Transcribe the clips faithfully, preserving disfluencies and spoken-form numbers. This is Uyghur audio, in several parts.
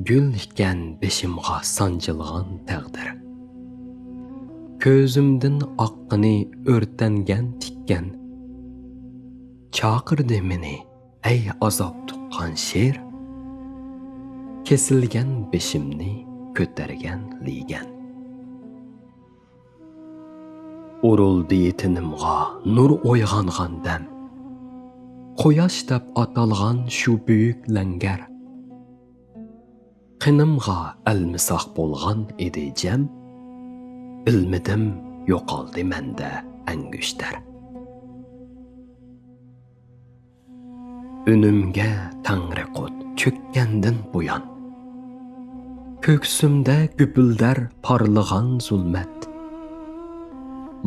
گۈل ئىكەن بېشىمغا سانجىلغان تەقدىر. كۆزۈمدىن ئاققىنى ئۆرتەنگەن تىككەن. چاقىردى مېنى، ئەي ئازاب تۇغقان شېئىر. كېسىلگەن بېشىمنى كۆتەرگەن لېگەن. ئۇرۇلدى تېنىمغا نۇر ئويغانغان دەم. قۇياش دەپ ئاتالغان شۇ بۈيۈك لەڭگەر. قېنىمغا ئەلمىساق بولغان ئىدى جەم. بىلمىدىم، يوقالدى مەندە ئەڭگۈشتەر. ئۈنۈمگە تەڭرىقۇت چۆككەندىن بۇيان، كۆكسۈمدە گۈپۈلدەر پارلىغان زۇلمەت.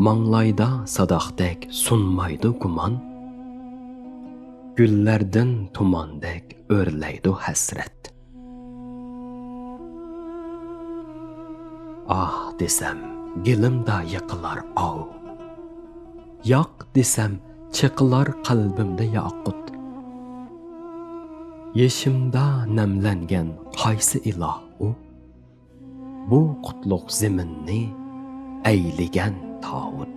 ماڭلايدا ساداقتەك سۇنمايدۇ گۇمان، گۈللەردىن تۇماندەك ئۆرلەيدۇ ھەسرەت. ئاھ دېسەم، گېلىمدا يىقىلار ئاۋۇ. ياق دېسەم، چېقىلار قەلبىمدە ياقۇت. يېشىمدا نەملەنگەن قايسى ئىلاھ ئۇ؟ بۇ قۇتلۇق زېمىننى ئەيلىگەن تاۋۇت.